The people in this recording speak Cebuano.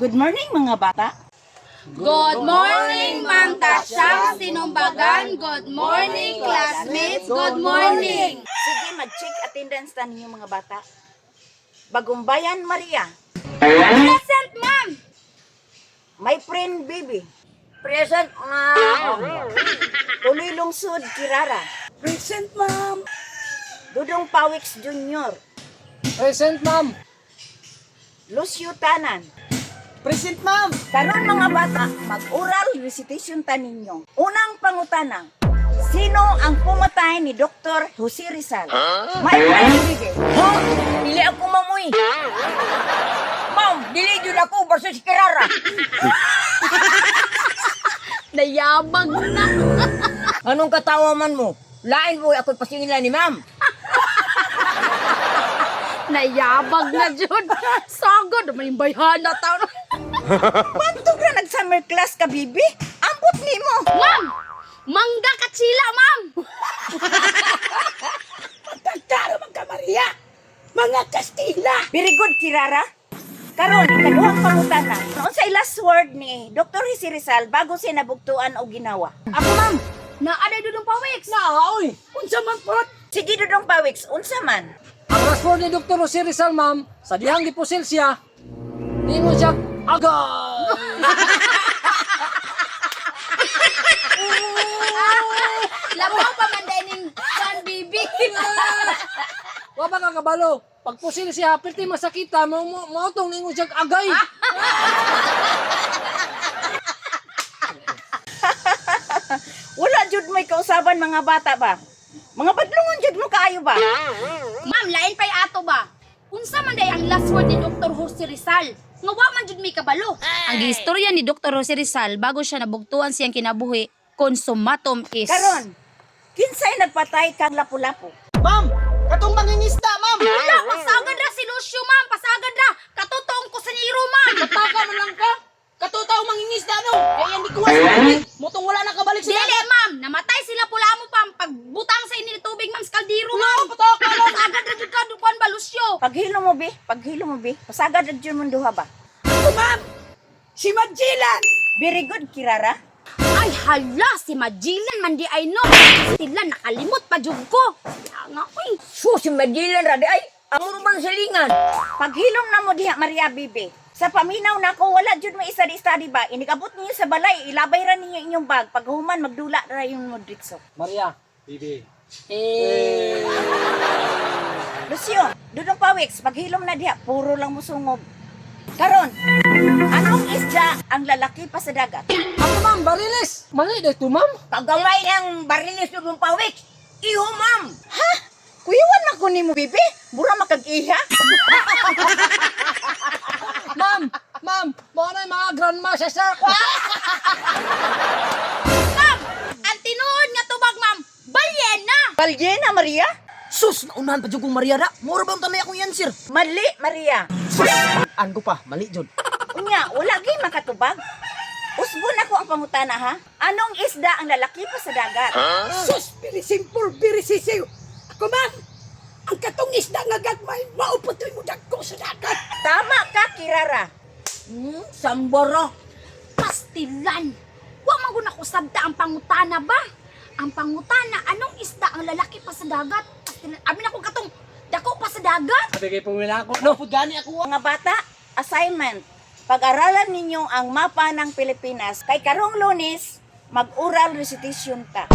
Good morning, mga bata. Good morning, Ma'am Tasyang Sinumbagan. Good morning, classmates. Good morning. Sige, mag-check attendance ta ninyo, mga bata. Bagumbayan Maria. Present, ma'am. My friend Bibi. Present, ma'am. Tuloy Lungsod Kirara. Present, ma'am. Dudong Pawix Jr. Present, ma'am. Lucio Tanan. Present, ma'am. Karon, mga bata, mag-oral recitation ta ninyo. Unang pangutana. Sino ang pumatay ni Dr. Jose Rizal? My friend Bibi. Ha? Dili ako, ma'am, uy. Ma'am, dili jud ako versus Kirara. Nayabag na. Anong katawa man mo? Lain mo ako pasingilan ni ma'am. Nayabag na, Jud. Sagad, may bayhana taon. Pantog na nag-summer class ka, Bibi? Ambot nimo. Ma'am! Mangga katsila, ma'am! Pagkaro man ka, Maria! Mga Kastila! Very good, Kirara. Karon, ikaduhang pangutana. Unsay last word ni Dr. Jose Rizal bago siya nabugtuan og ginawa? Ako, ma'am. Naaday dudong pawiks. Naa, oy. Unsa man pod? Sige, Dudong Pawiks, unsa man? Ang last word ni Dr. Jose Rizal, ma'am, sa dihang gipusil siya, ningon siya, agay! Labaw pa man din ning San Bibi. Wa ba ka kabalo? Pag pusil siya, perti masakita, mo mo mautong ningon siya, agay! Wala jud may kausaban, mga bata ba? Mga badlongon jud mo kaayo ba? Ma'am, lain pa'y ato ba? Unsa man day ang last word ni Dr. Jose Rizal? Nga wa man jud may kabalo. Ang giistorya ni Dr. Jose Rizal bago siya nabugtuan siyang kinabuhi, consumatum is. Karon, kinsay nagpatay kang Lapu-Lapu? Ma'am, katong mangingisda, ma'am. Wala, pasagad ra si Lucio, ma'am. Pasagad ra. Katotoong ko sa niro, ma'am. Pataka man lang ka. Katotao mangingisda no. Kaya hindi kuha sa tubig. Mutong wala na kabalik sa Dili, dagat. ma'am. Namatay sila pula mo, pam. Pagbutang sa ini tubig, ma'am, sa kaldero, ma'am. Pataka lang. Pasagad ra jud ka, dukuan ba, Lucio? Paghilo mo, bi, paghilo mo, bi. Pasagad ra jud mong duha ba? Ako, ma'am! Si Magellan! Very good, Kirara. Ay, hala, si Magellan man di ay no. Sila nakalimot pa jud ko. Kaya nga, uy. Sus, si Magellan ra di ay. Amo man silingan. Paghilom na mo diha, Maria Bibi. Sa paminaw nako, wala jud may isa di study ba. Inikabot niyo sa balay, ilabay ra ninyo inyong bag. Paghuman magdula ra yung modritso. Maria, Bibi. Eh. Lucio, Dudong Pawiks, paghilom na diha, puro lang musungob. Karon, anong isda ang lalaki pa sa dagat? Ako, ma'am, barilis! Mali dahil to, ma'am. Kagamay ng barilis ug pawik. Iho, ma'am. Ha? Kuyawan man ko nimo, Bibi. Mura makag-iha. Ma'am, ma'am, mao na yung mga grandma sa sir. Ma'am, ang tinuod nga tubag, ma'am, balyena. Balyena, Maria? Sus, naunahan pa jud kong Maria ra. Mura ba ang tanay akong yan, sir? Mali, Maria. An ko pa, mali jud. Unya, wala gyud makatubag. Usbon ako ang pangutana, ha? Anong isda ang lalaki pa sa dagat? Sus, very simple, very sisiw. Ako, ma'am! Ang katong isda nga gagmay, mauputoy mo dagko sa dagat. Tama ka, Kirara. Sambara. Pastilan. Wa man gud ako sabta ang pangutana ba? Ang pangutana, anong isda ang lalaki pa sa dagat? Pastilan. Amin ako katong dako pa sa dagat. Sabi kay pumila ako, no? Pud gani ako. Mga bata, assignment. Pag-aralan ninyo ang mapa ng Pilipinas kay karong Lunes, mag-oral recitation ta.